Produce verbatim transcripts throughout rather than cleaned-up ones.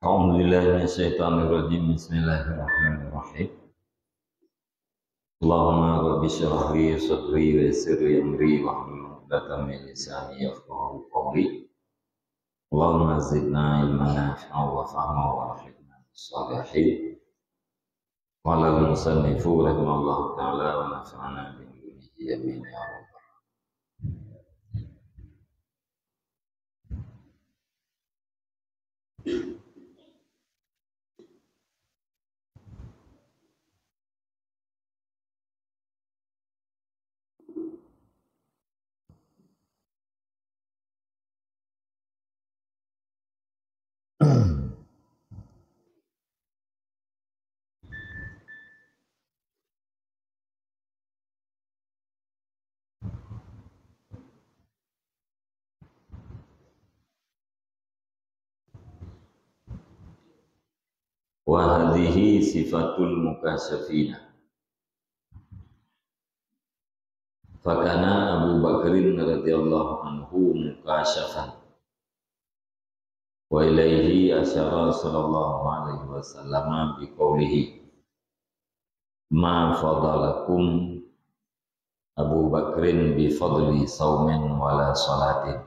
أعوذ بالله من الشيطان الرجيم. بسم الله الرحمن الرحيم. اللهم رب اشرح لي صدري ويسر لي أمري واحلل عقدة من لساني يفقهوا قولي. اللهم زدنا علما نافعا وفهما وألحقنا بالصالحين. قال المصنف رحمه الله تعالى ونفعنا بعلومه آمين يا رب. Wa hadhihi sifatul mukasyafina. Fakana Abu Bakrin radhiyallahu anhu mukasyafan. Wa ilaihi asyara sallallahu alaihi wasallam biqaulihi, "Ma fadalakum Abu Bakrin bi fadli saumin wala salatin.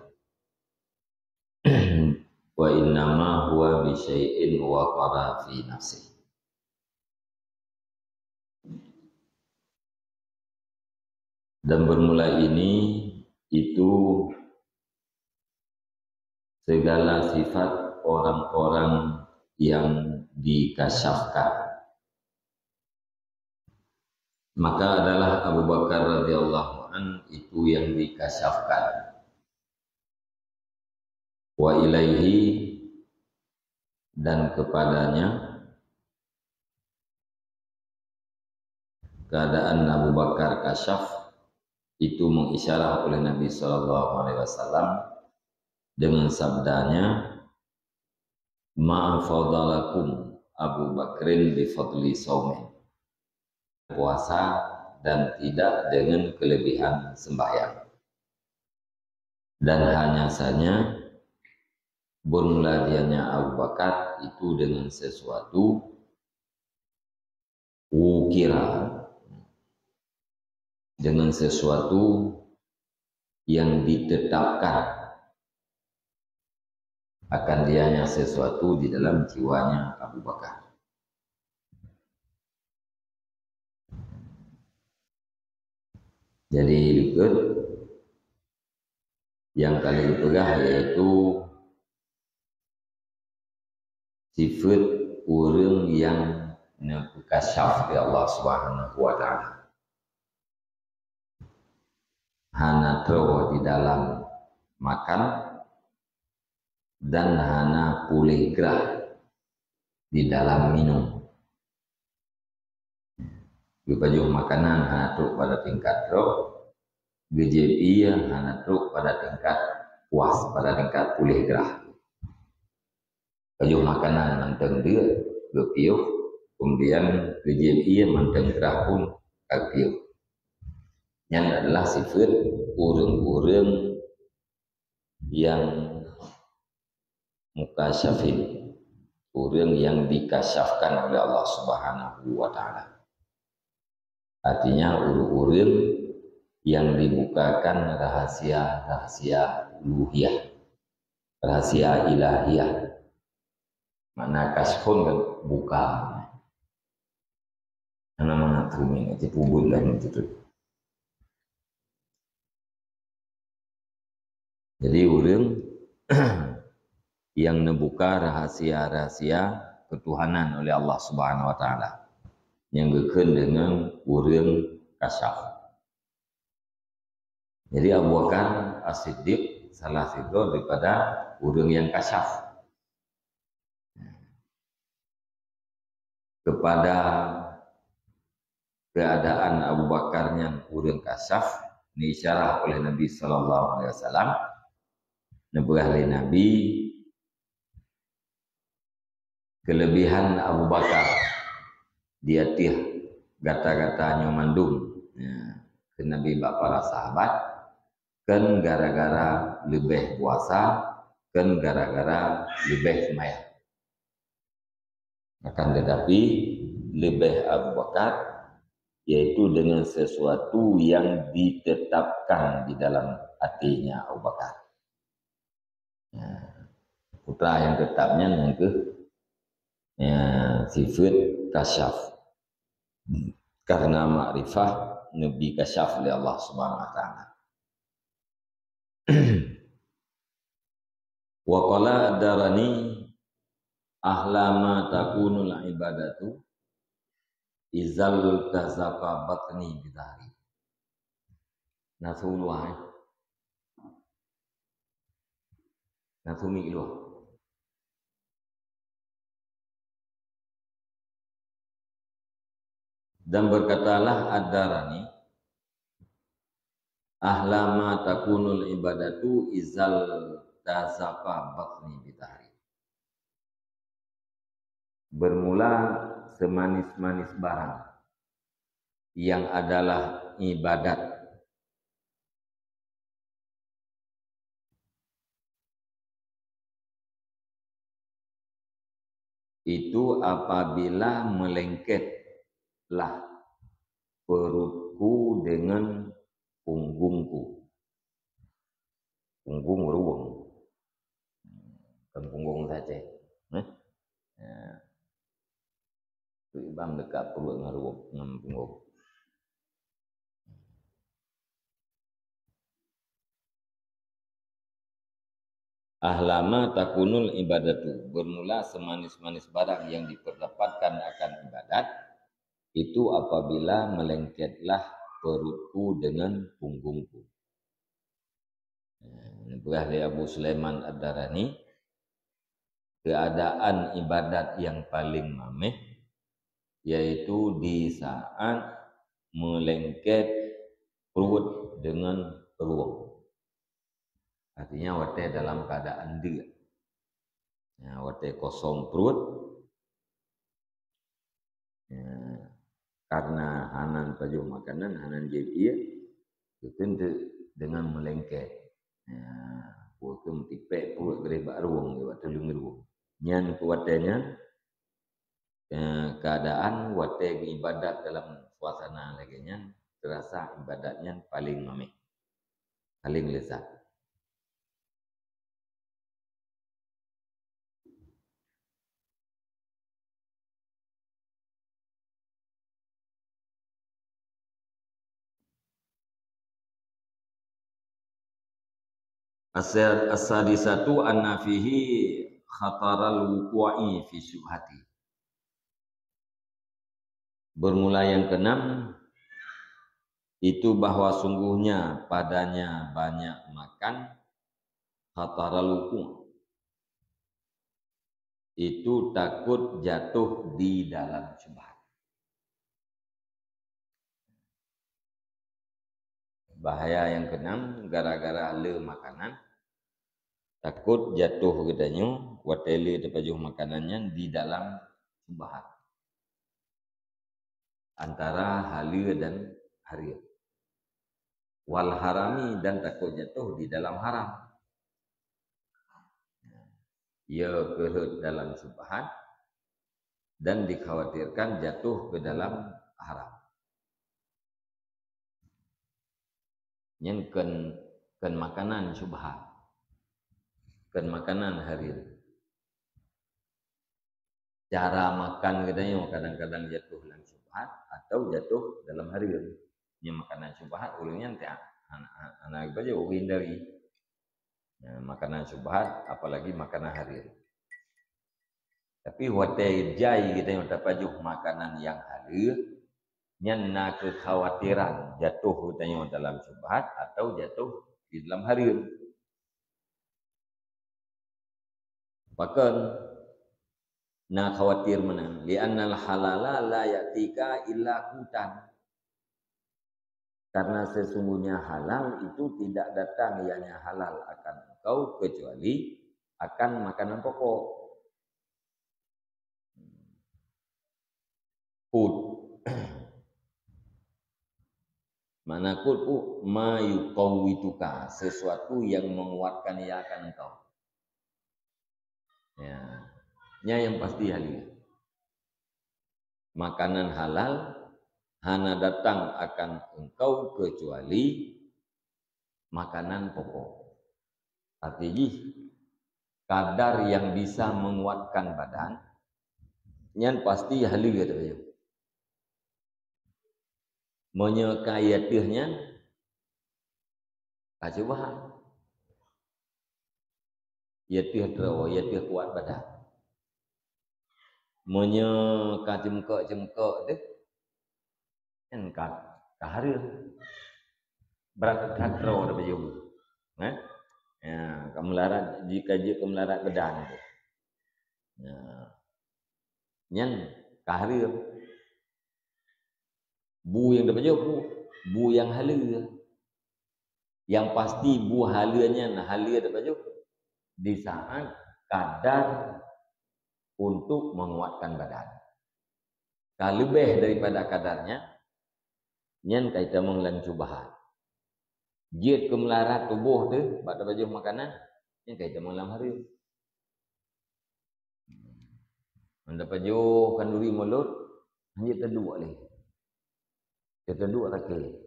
Wa innama huwa bi syai'in waqara fi nafsi." Dan bermula ini, itu segala sifat orang-orang yang dikasyafkan. Maka adalah Abu Bakar radhiyallahu an itu yang dikasyafkan. Wa ilaihi, dan kepadanya, keadaan Abu Bakar kasyaf itu mengisyarah oleh Nabi sallallahu alaihi wasallam dengan sabdanya, "Ma fadalakum Abu Bakrin bi fadli saumin." Puasa dan tidak dengan kelebihan sembahyang. Dan hanya saja bermula dianya Abu Bakar itu dengan sesuatu, wukira, dengan sesuatu yang ditetapkan akan dianya sesuatu di dalam jiwanya Abu Bakar. Jadi, likot nyang ka lheueh geupeugah, yaitu sifat ureuëng nyang neupeukasyaf lé Allah Subhanahu wa Ta'ala. Hana troe di dalam makan dan hana puléh grah di dalam minum. Geupajoh makanan hana trok pada tingkat troe, geujieb ié hana trok pada tingkat puas, pada tingkat puléh grah. Pajoh makanan mantong deuk, geupiôh, kemudian geujieb ié mantong grah pun ka geupiôh. Nyan adalah sifat ureuëng-ureuëng nyang mukasyafin, ureuëng nyang dikasyafkan oleh Allah Subhanahu wa Ta'ala. Artinya, ureuëng-ureuëng nyang dibukakan rahasia-rahasia uluhiyah, rahasia ilahiyah. Makna kasyfun kan buka. Hana mangat rumi, nyan cit peubuet lah nyan cit. Jadi, ureuëng nyang neubuka rahasia-rahasia keutuhanan oleh Allah Subhanahu wa Ta'ala, nyang geukheun deungon ureuëng kasyaf. Jadi, Abu Bakar As-Siddiq salah sidroe daripada ureuëng nyang kasyaf. Kepada keadaan Abu Bakar nyang ureuëng kasyaf, neuisyarah oleh Nabi sallallahu alaihi wasallam, neupeugah lé Nabi, kelebihan Abu Bakar di ateueh gata-gata nyoe mandum, ya, kheun Nabi bak para sahabat, kon gara-gara leubeh puasa, kon gara-gara leubeh seumayang. Akan tetapi, leubeh Abu Bakar, yaitu dengan sesuatu yang ditetapkan di dalam hatinya Abu Bakar. Ya. Putra yang tetapnya nyang keuh, ya, sifat kasyaf. Karena makrifah Nabi kasyaf oleh Allah Subhanahu wa Taala. Wa qala Ad-Darani, "Ahla ma takunul ibadatu izal tazaqa batni bidhari." Nah, seuluah, eh. Nah, sumi keluar. Dan berkatalah Ad-Darani, "Ahla ma takunul ibadatu izal tazaqa batni bidhari." Bermula semanis-manis barang yang adalah ibadat itu apabila melengketlah perutku dengan punggungku. Punggung ruweueng. Bukan punggung saja. Eh? Ya. Tu imam dekat perut dengan ruweueng, dengan punggung. Ahla ma takunul ibadatu, bermula semanis-manis barang yang diperdapatkan akan ibadat, itu apabila melengketlah perutku dengan punggungku. Nah, neupeugah lé Abu Sulaiman Ad-Darani, keadaan ibadat yang paling mameh, yaitu di saat melengket perut dengan ruweueng. Artinya, watée dalam keadaan deuk. Ya, watée kosong perut, ya, karena hana pajoh makanan, hana jieb ié, geukheun teuk dengan melengket. Ya, bukan tipek perut geureh bak ruweueng, bak tuleueng ruweueng. Nyan keu watée nyan, eh, keadaan watée geuibadat dalam suasana lagée nyan, terasa ibadat nyan paling mameh, paling lezat. Asa-, as-sadisatu anna fihi khataral wuqu'i fi syubhati. Bermula yang keenam, itu bahwa sungguhnya padanya banyak makan, khataral wuqu', itu takut jatuh di dalam syubhat. Bahaya yang keenam, gara-gara le makanan, takot jatoh geutanyoe watée le tapajoh makanan nyan di dalam syubhat, antara haleue dan hareuem. Wal harami, dan takot jatoh di dalam haram. Ia keuh rhot dalam syubhat dan dikhawatirkan jatuh ke dalam haram. Nyan kon, kon makanan syubhat. Kon makanan hareuem. Cara makan geutanyoe kadang-kadang jatuh dalam syubhat atau jatuh dalam hareuem. Nyan makanan syubhat, ureuëng nyan tak, hana, hana, hana geupajoh, ureuëng hindari. Nah, makanan syubhat, apalagi makanan hareuem. Tapi watée jai geutanyoe tapajoh makanan nyang haleue, nyan na kekhawatiran jatuh geutanyoe dalam syubhat atau jatuh di dalam hareuem. Pakon na khawatir meunan? Li'annal halala la ya'tika illa qutan. Karena sesungguhnya halal itu tidak datang ianya halal akan engkau kecuali akan makanan pokok. Qut. Makna qut tu ma yuqawwituka, sesuatu yang menguatkan ia akan engkau. Ya. Nyan nyang pasti haleue. Makanan halal hana datang akan engkau kecuali makanan pokok. Arti jih, kadar yang bisa menguatkan badan, nyan pasti halal teuh. Meunyoe ka ié teuh nyan, ka cubahan. Ié teuh droe, ié teuh kuat badan. Meunyoe ka ceumkok-ceumkok teuh, kan ka, ka hareuem. Brat that droe tapajoh. Eh? Ya, ka meularat, jika jeuet keu meularat badan teuh. Ya. Nyan ka hareuem. Bu nyang tapajoh bu, bu nyang halal. Yang pasti bu halal nyan halal tapajoh di saat kadar untuk menguatkan badan. Ka leubeh daripada kadarnya, nyan ka itamong lam cubahan. Jeuet keu meularat tuboh teuh bak tapajoh makanan, nyan ka itamong lam hareuem. Nyan tapajoh khanduri mulod, hanjeuet taduek lé. Teuduek takée.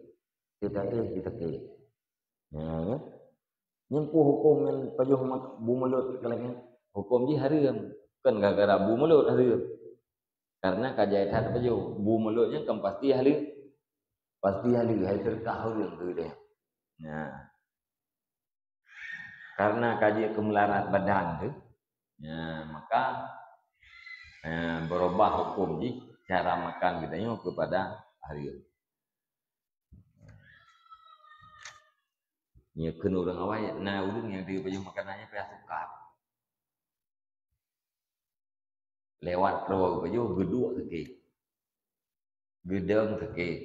Teutakée, teutakée. Nah, ya. Nyan peue huköm nyan pajoh mak-, bu mulod keu lagée nyan? Huköm jih hareuem. Bukan gara-gara bu mulod hareuem. Karena ka jai that pajoh. Bu mulod nyan kan pasti halal. Pasti halal, hai seudeukah ureuëng keu dia. Nah. Karena ka jeuet keu meularat badan teuh, ya, maka, eh, berubah huköm jih cara makan geutanyoe keupada hareuem. Nyoe kheun ureuëng awai, na ureuëng nyang tapajoh makanan nyan payah sukat. Lewat droe geupajoh, geuduek sakét. Geudong sakét.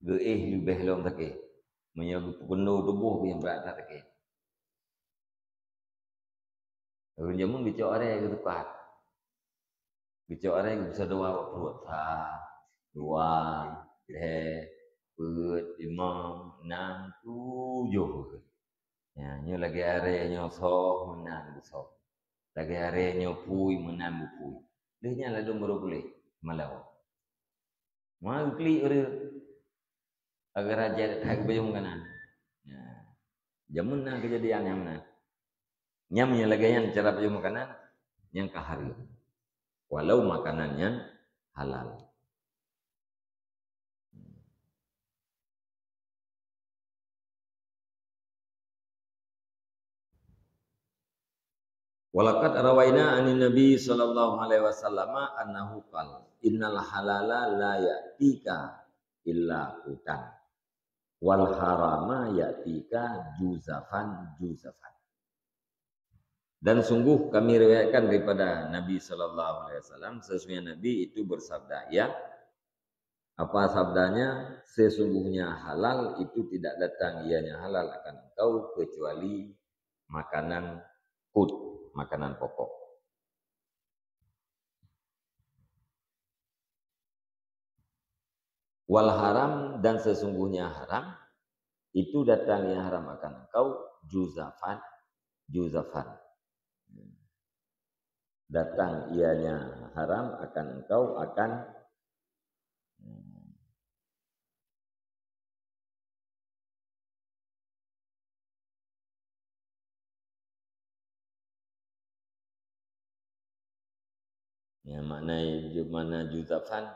Geuéh leubeh lom sakét. Meunyoe geupeukeunong tuboh, brat that sakét. Ureuëng jameun geucok aré geutukat. Geucok aré geupeusadeue bak pruet. Sa, dua, lhée, peuet, limong, nam, tujoh. Ya, nyoe lagée aré nyoe soh, meunan beusoh. Lagée aré nyoe pui, meunan beupui. Lheueh nyan ladôm baru puléh malam. Maka geuklik ureuëng. Agar raja that geupajoh makanan. Ya. Jameun na keujadian nyang meunan. Nyang meunyoe lagée nyan cara pajoh makanan, nyang ka hareuem. Walau makanan nyan halal. Walaqad rawaina anin Nabi sallallahu alaihi wasallam annahu qala, "Innal halala la ya'tika illa qutan, wal harama ya'tika juzafan juzafan." Dan sungguh kami riwayatkan daripada Nabi sallallahu alaihi wasallam, sesungguhnya Nabi itu bersabda, ya, apa sabdanya? Sesungguhnya halal itu tidak datang ianya halal akan engkau kecuali makanan qut, makanan pokok. Wal haram, dan sesungguhnya haram, itu datang yang haram akan engkau juzafan, juzafan. Datang ianya haram akan engkau akan Ya, makna, makna juzafan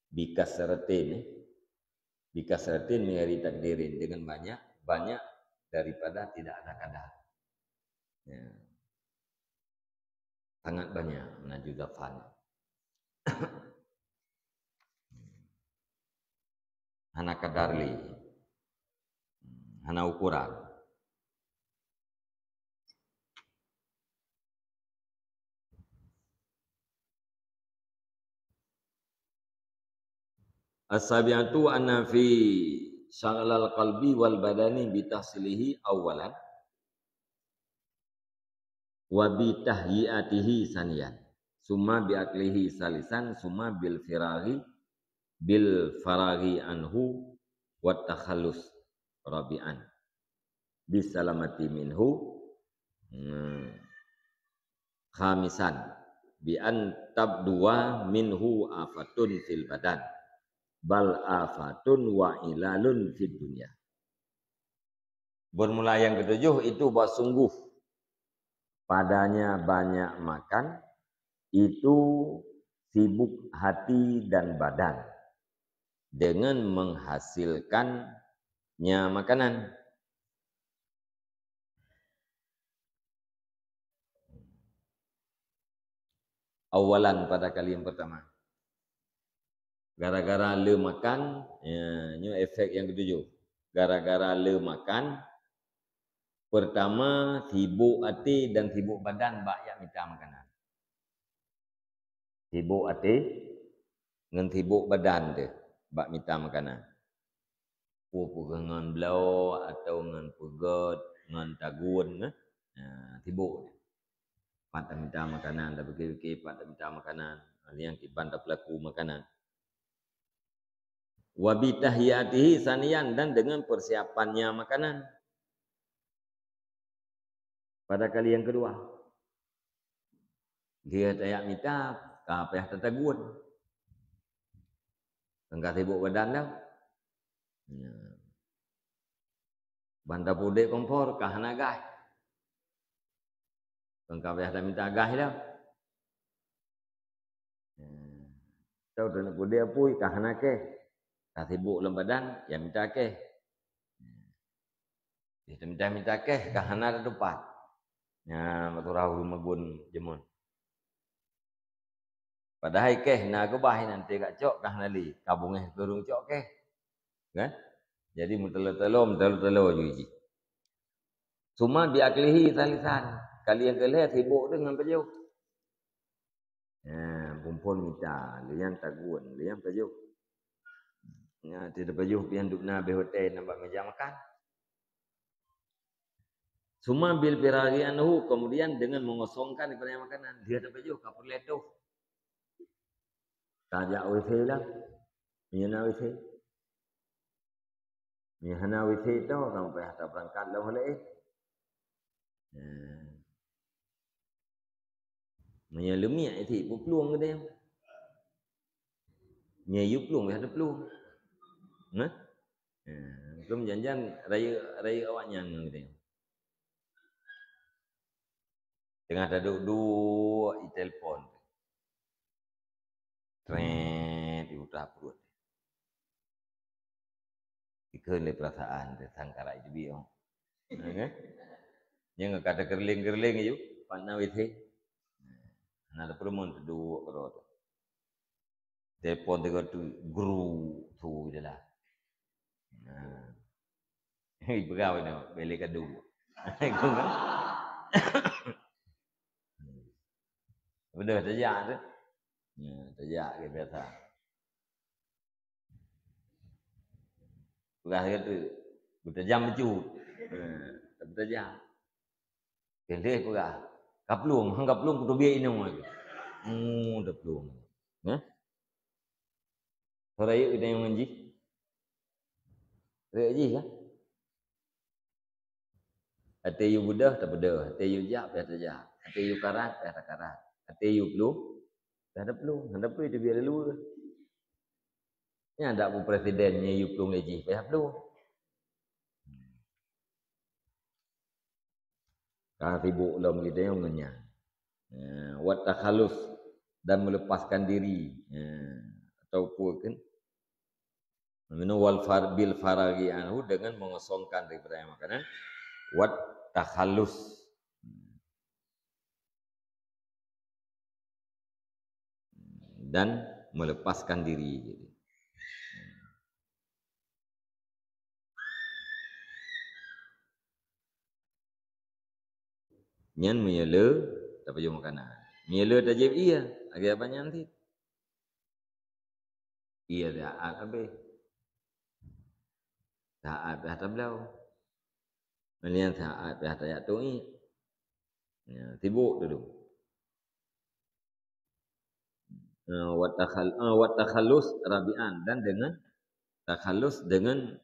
bikasratin, eh. Bikasratin min ghairi takdirin, dengan banyak, banyak daripada tidak ada kadar. Ya. Sangat banyak makna juzafan. Hana kadar lé. Hana ukuran. As-sabi'atu anna fi syaghlal qalbi wal badani bi tahsilihi awwalan, wa bi tahyiatihi saniyan, summa bi aklihi salisan, summa bil firaghi, bil faraghi anhu, wat takhallus rabi'an, bis salamati minhu, hmm, khamisan, bi an tabdua minhu afatun fil badan, bal afatun wa ilalun fid dunya. Bermula yang ketujuh itu bahwa sungguh padanya banyak makan itu sibuk hati dan badan dengan menghasilkannya makanan. Awalan, pada kali yang pertama. Gara-gara le makan, ya, nyoe efek yang ketujuh. Gara-gara le makan, pertama sibuk até dan sibuk badan bak jak mita makanan. Sibuk até ngon sibuk badan teuh bak mita makanan. Peue-peue ngon bloe atau ngon peugöt, ngon tagun, eh? Nah, sibuk. Pat tamita makanan, tapike-pike pat tamita makanan, nyang kiban tapeulaku makanan. Wa bi tahiyatihi saniyan, dan dengan persiapannya makanan. Pada kali yang kedua, dia tajak mita, ka payah tatagun. Kan ka sibuk badan dah. Ya. Ban tapeuudép kompor, ka hana gas. Kan ka payah tamita gas dah. Hmm. Tau teuneuk peuudép apui, ka hana keh. Ka sibuk lam badan, ya mita keh. Hmm. Dia mita-mita keh, ka hana tatupat. Nya, bak turah ureueng magun jeumon. Padahai keh na keubah, nanti kacok ka hana lé, ka beungéh keureueng cok keh. Kan? Jadi meuteulo-teulo, meuteulo-teulo ju jih. Summa bi aklihi salisan. Kali yang keulhèe sibuk tu ngon pajoh. Ha, phon-phon mita, liang tagun, liang pajoh. Ya, tidak pajoh pian dubna beh watèe nambah meja makan. Summa bil firaghi anhu, kemudian dengan mengosongkan daripada makanan, dia tapajoh ka peureulèe toh. Tajak W C lah. Meunyoe na W C. Meunyoe hana W C toh, sampai hata berangkat lam hal laén. Nah. Meunyoe leumiek cit, peuplueng geude. Meunyoe yue plueng, payah teuplueng. Nah. Nah, keu janjan rayeuk, rayeuk awaknyan ngon geude. Teungoh taduek-duek, itelepon. Tret, iutah pruet. Ikheun lé peurasaan teuh sangkara itu biong. Nah, kan? Nyang ka teukeureuléng-keureuléng aju, pat na W C. Nah, na teupeureumeun teuduek keudroe teuh. Telepon tiga tu, gru, tu je lah. Nah. Hei, peugah bak nyoe, bèk lé kadu. Beudôh tajak tu. Ya, tajak ke biasa. Peugah ke tu, beutajam bacut. Ha, beutajam. Pendek peugah. Kaplueng, hang kaplueng, kutobiet inong lagi. Oh, taplueng. Nah. Soe rayeuk geutanyoe ngon jih? Rayeuk jih kan? Até yue beudôh, tabeudôh. Até yue jak, payah tajak. Até yue karat, payah takarat. Até yue plueng, payah taplueng. Hana peue, tabiet lelu. Nyan dak bu presiden, nyan yue plueng lé jih, payah plueng. Ka sibuk lom geutanyoe ngon nyan. Ya, wat takhallus, dan melepaskan diri. Ya, atau peue kan? Minhu wal far-, bil faraghi anhu, dengan mengosongkan daripada makanan. Wat takhallus. Dan melepaskan diri. Nyan meunyoe le tapajoh makanan. Meunyoe le tajieb ié, lagèe abang nyan cit. Ié saát habéh. Saát payah tabloe. Meunan saát payah tajak tueng ié. Ya, sibuk tu. Eh, wa takhal-, eh, wa takhallus rabi'an, dan dengan takhallus dengan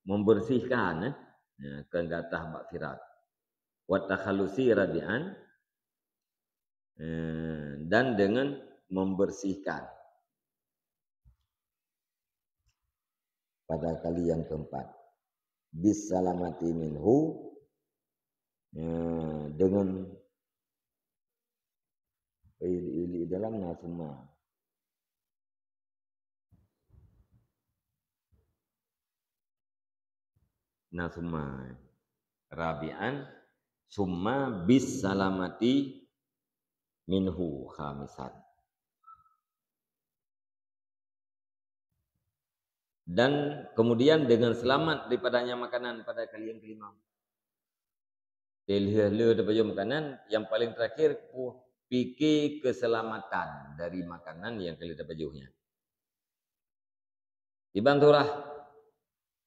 membersihkan, eh, ya, keu gatah bak sirat. Wa takhallusi rabi'an, Eh, dan dengan membersihkan. Pada kali yang keempat, bis salamati minhu, eh, dengan, eh, di dalam na summa. Na summa. Rabi'an, summa bis salamati minhu khamisan. Dan kemudian dengan selamat daripadanya makanan pada kali yang kelima. Di lheueh-lheueh tapajoh makanan, yang paling terakhir, pu-, pikir keselamatan dari makanan yang kali tapajoh nyan. Iban surah,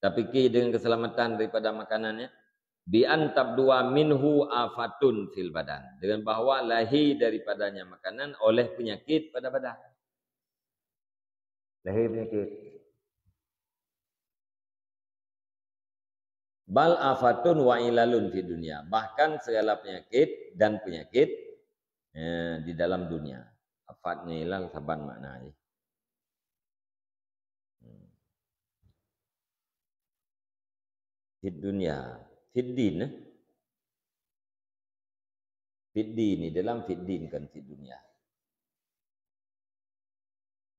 tapikir dengan keselamatan daripada makanan nyan, bi an tabdua minhu afatun fil badan, dengan bahwa lahir daripadanya makanan oleh penyakit pada badan. Lahir penyakit. Bal afatun wa ilalun fid dunya. Bahkan segala penyakit dan penyakit, eh, di dalam dunia. Afat ngon ilal saban makna jih. Hmm. Fid dunya. Fid din, eh? Fid din, di dalam fid din, kan fid dunya.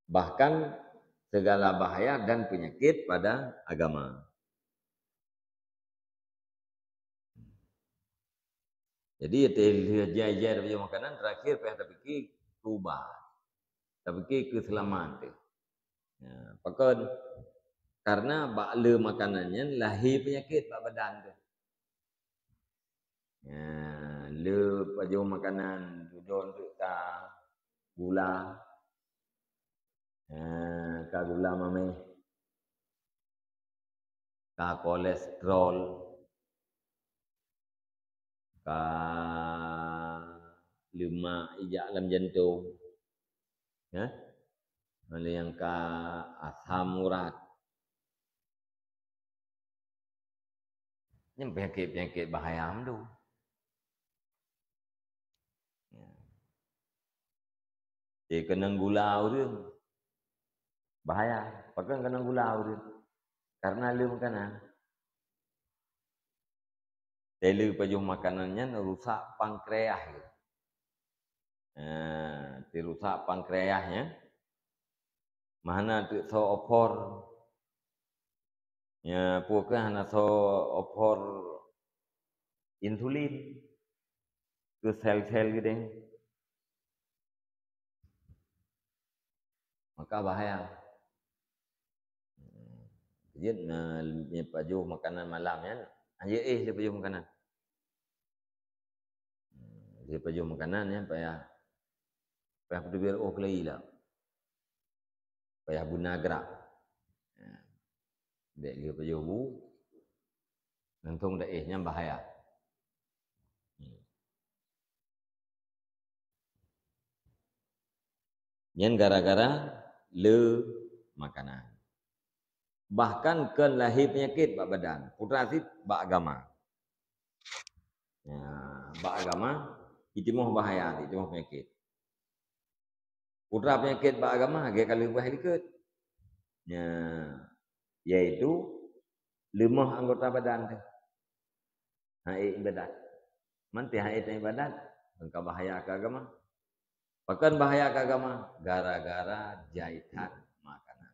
Bahkan segala bahaya dan penyakit pada agama. Jadi, jai-jai tapajoh makanan, terakhir payah tapikir keu ubat. Tapikir keu seulamat teuh. Ya, pakon? Karena bak le makanan nyan lahé peunyakét bak badan teuh. Ya, le pajoh makanan, dudoe eunteuk ka gula, ya, ka gula mamèh, ka kolesterol, ka leumak ijak lam jantong, ya. Ada nyang ka asam urat. Nyan peunyakét-peunyakét bahaya mandum. Ya. Jadi keunong gula ureueng bahaya. Pakon keunong gula ureueng? Karena le makanan. Teuh le pajoh makanan nyan rusak pankreas. Nah, teuh rusak pankreas nyan. Meuhana teuk soe opor. Ya, peue keuh hana soe opor insulin keu sel-sel geude. Maka bahaya. Jeuet na, na pajoh makanan malam nyan, han jeuet éh lé pajoh makanan. Hmm, lheueh pajoh makanan nyan payah, payah peuteubiet óh keulayi lam. Payah beuna grak. Ha. Bèk lheueh pajoh bu, langsông taéh, nyan bahaya. Hmm. Nyan gara-gara le makanan. Bahkan kon lahé peunyakét bak badan, putra cit bak agama. Ya, bak agama, jitimoh bahaya, jitimoh peunyakét. Putra peunyakét bak agama, lagèe ka lheueh likot. Ya, yaitu leumoh anggota badan teuh. Hana ék ibadat. Mantong hana ék ibadat, ka bahaya keu agama. Pakon bahaya keu agama? Gara-gara jai that makanan.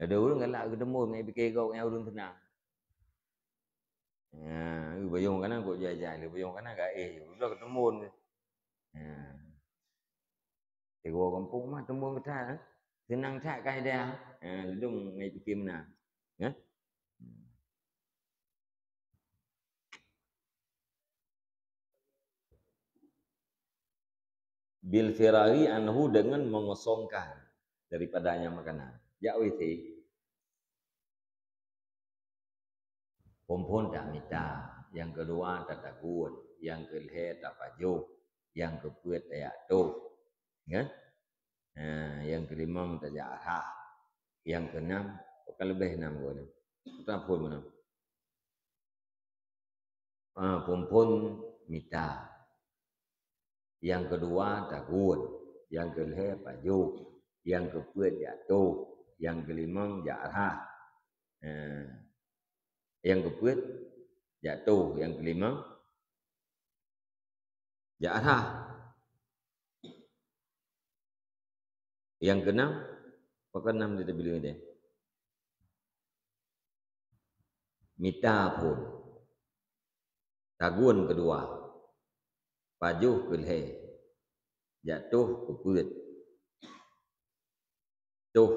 Ada ureueng galak geuteumbon ngon pike gob nyang ureueng seunang. Ha, pajoh makanan kok jai-jai, pajoh makanan ka éh, udah geuteumbon. Ha. Sigoe gampông mah teumbon that, eh. Seunang that kaidah. Eh, leudong ngai pike meunan. Eh? Bil firaghi anhu, dengan mengosongkan daripadanya makanan. Jak W C. Phôn-phôn tamita, nyang keudua tatagun, nyang keulhèe tapajoh, nyang keupeuet tajak toh. Nyan? Ha, nyang keulimong tajak arah. Nyang keunam, ka leubeh nam goe nyan. Peue phôn meunan? Ah, phon-phon mita. Nyang keudua tagun, nyang keulhèe pajoh, nyang keupeuet jak toh, nyang keulimong jak rhah. Eh, nyang keupeuet jak toh, nyang keulimong jak rhah. Nyang keunam, pakon nam di tabileung deh? Mita phon. Tagun keudua. Pajoh keulhèe. Jak toh keupeuet. Toh.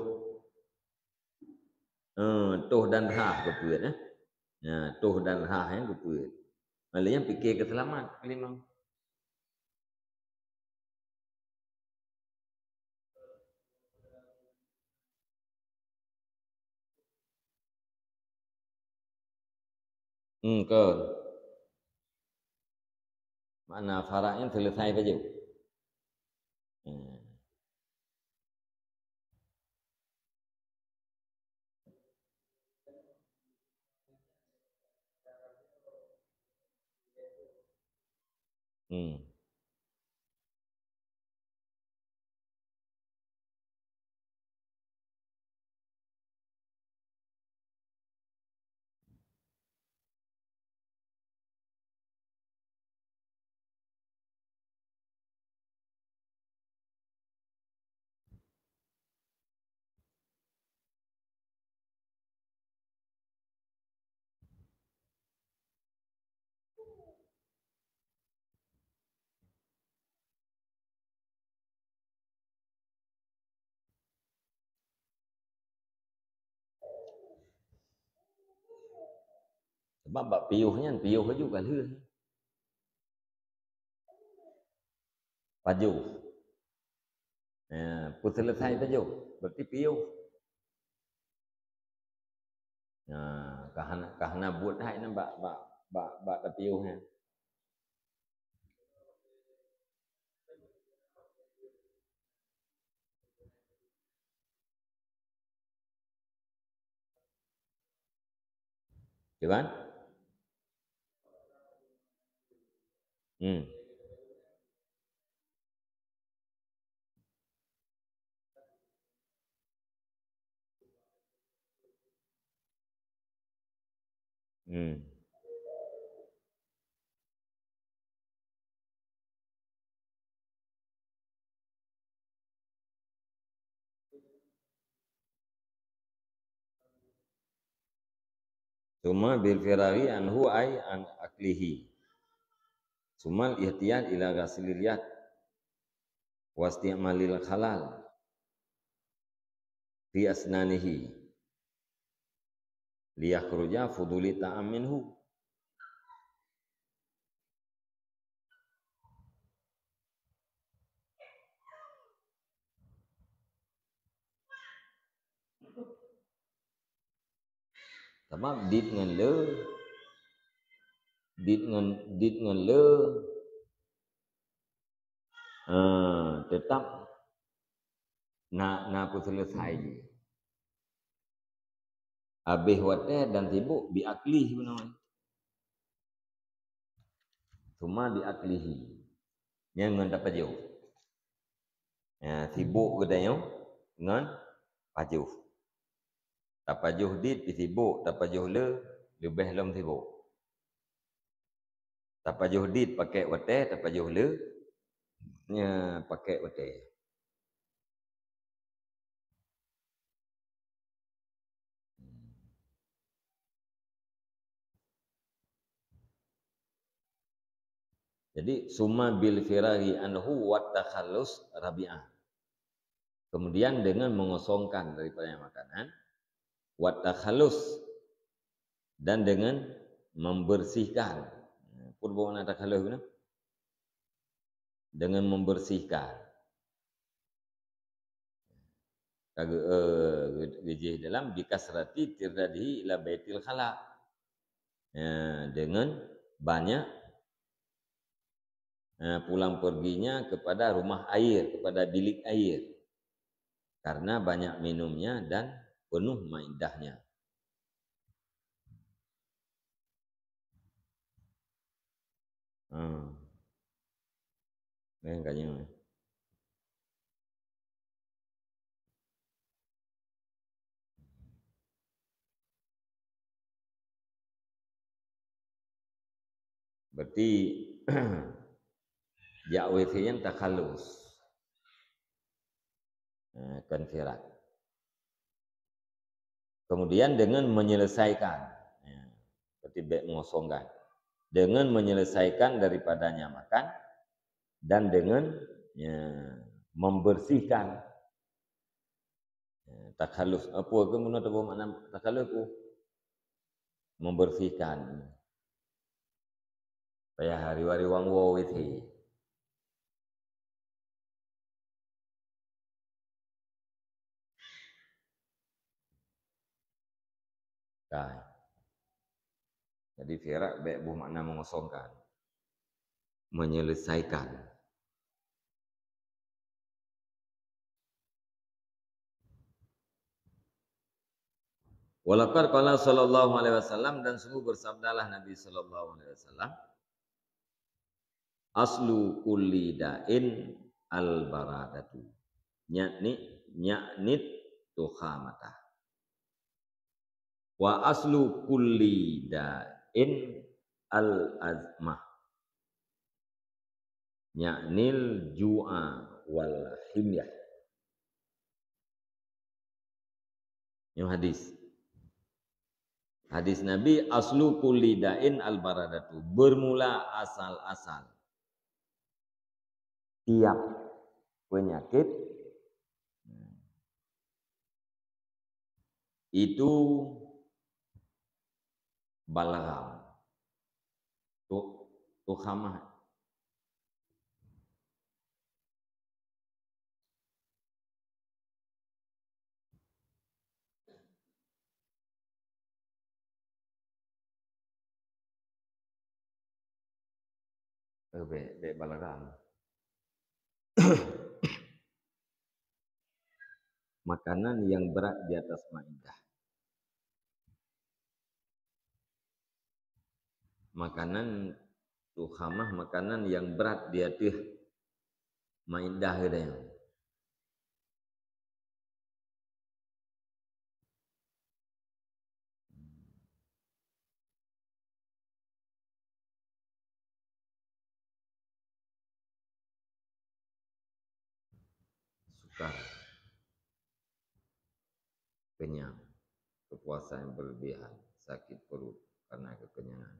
Eh, toh dan rhah keupeuet, eh. Nah, toh dan rhah nyang keupeuet. Malah nyang pike keu seulamat, keulimong. Hmm, kon. Makna farak nyan seuleusai pajoh. Hmm. Hmm. Sebab bak piôh nyan, piôh laju ka lheueh. Pajoh. Ya, peuseuleusai pajoh, berarti piôh. Nah, ka hana, ka hana buet hai nyan bak, bak, bak, bak tapiôh nyan. Kiban? Hmm. Hmm. Tsumma bil firaghi anhu ay an aklihi. Tsummal ihtiyat ila ghaslil yad wa isti'malil khalal fi asnanihi liyakhruja fuduli ta'am minhu. Sabab dit ngon le, dit ngon, dit ngon le, eh, teutap na, na peuseuleusai jih. Habéh watée dan sibok bi aklih bunoe. Tsumma bi aklihi. Nyan ngon tapajoh. Ya, sibok geutanyoe ngon pajoh. Tapajoh dit pi sibok, tapajoh le leubeh lom sibok. Tapajoh dit pakék watée, tapajoh le, ya, pakék watée. Jadi, tsumma bil firaghi anhu wat takhallus rabi'ah. Kemudian dengan mengosongkan daripadanya makanan, wat takhallus, dan dengan membersihkan. Peue makna takhallus nyan? Dengan membersihkan. Ka geu-, eh, geu-, geujih dalam bikasrati tirdadihi ila baitil khala. Ya, dengan banyak, eh, pulang perginya kepada rumah air, kepada bilik air. Karena banyak minumnya dan penuh maidahnya. Ha. Laén ka nyoe. Berarti jak W C nyan takhalus. Eh, kon firak. Kemudian dengan menyelesaikan, ya, berarti bèk mengosongkan. Dengan menyelesaikan daripadanya makan dan dengan, ya, membersihkan. Ya, takhalus. Apa ke meunan teupeue makna takhalus tu? Membersihkan. Payah riwang-riwang woe W C. Kan. Jadi, firak bèk boh makna mengosongkan. Menyelesaikan. Walaqad qala sallallahu alaihi wasallam, dan sungguh bersabdalah Nabi sallallahu alaihi wasallam, "Aslu kulli da'in al-baradatu." Yakni, yakni tukhamata. "Wa aslu kulli da'in al-azmah." Yaknil ju'a wal himyah. Nyoe hadis. Hadis Nabi, "Aslu kulli da'in al-baradatu." Bermula asal-asal tiap penyakit itu balgham. Tu, tukhamah. Eh, bèk, bèk balgham. Makanan yang berat di atas maidah. Makanan tukhamah, makanan yang berat di ateueh maidah geutanyoe. Sukar. Kenyang. Kepuasan yang berlebihan. Sakit perut karena kekenyangan.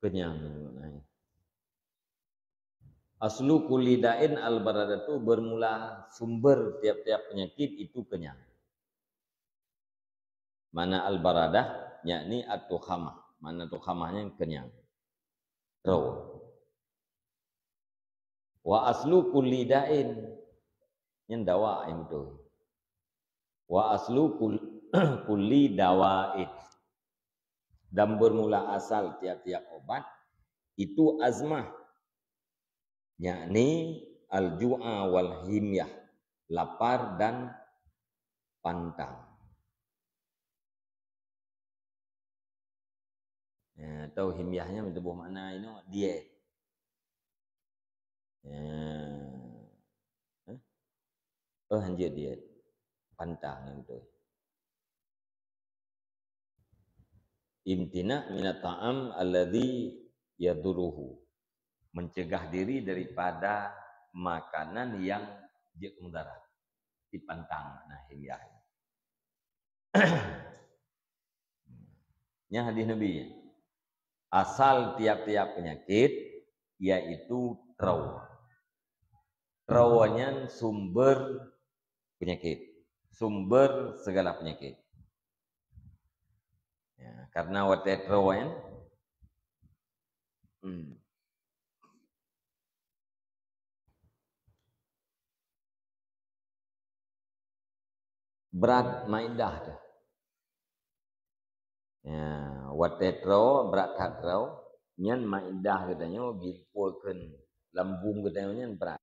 Kenyang maknanya. Aslu kulli da'in al-baradatu, bermula sumber tiap-tiap penyakit itu kenyang. Makna al-baradah, yakni at-tukhamah. Makna tukhamah nyan kenyang. Rawa. Wa aslu kulli da'in. Nyan dawa nyang beutôi. Wa aslu kul-, kulli dawa'in. Dan bermula asal tiap-tiap obat itu azmah. Yakni al-ju'a wal himyah, lapar dan pantang. Eh, atau himyah nyan meutuboh makna inoe diet. Eh, eh? Oh, hanjeuet diet. Pantang nyan beutôi. Imtina' minat ta'am alladzi yadurruhu. Mencegah diri daripada makanan yang jeuet mudarat. Dipantang makna himyah. Nyan hadis Nabi. Asal tiap-tiap penyakit yaitu Troe. Troe nyan sumber penyakit, sumber segala penyakit. Ya, karena watée troe nyan, hmm, brat maidah teuh. Ya, watée troe, brat that troe, nyan maidah geutanyoe, gimpol kheun lambung geutanyoe nyan brat.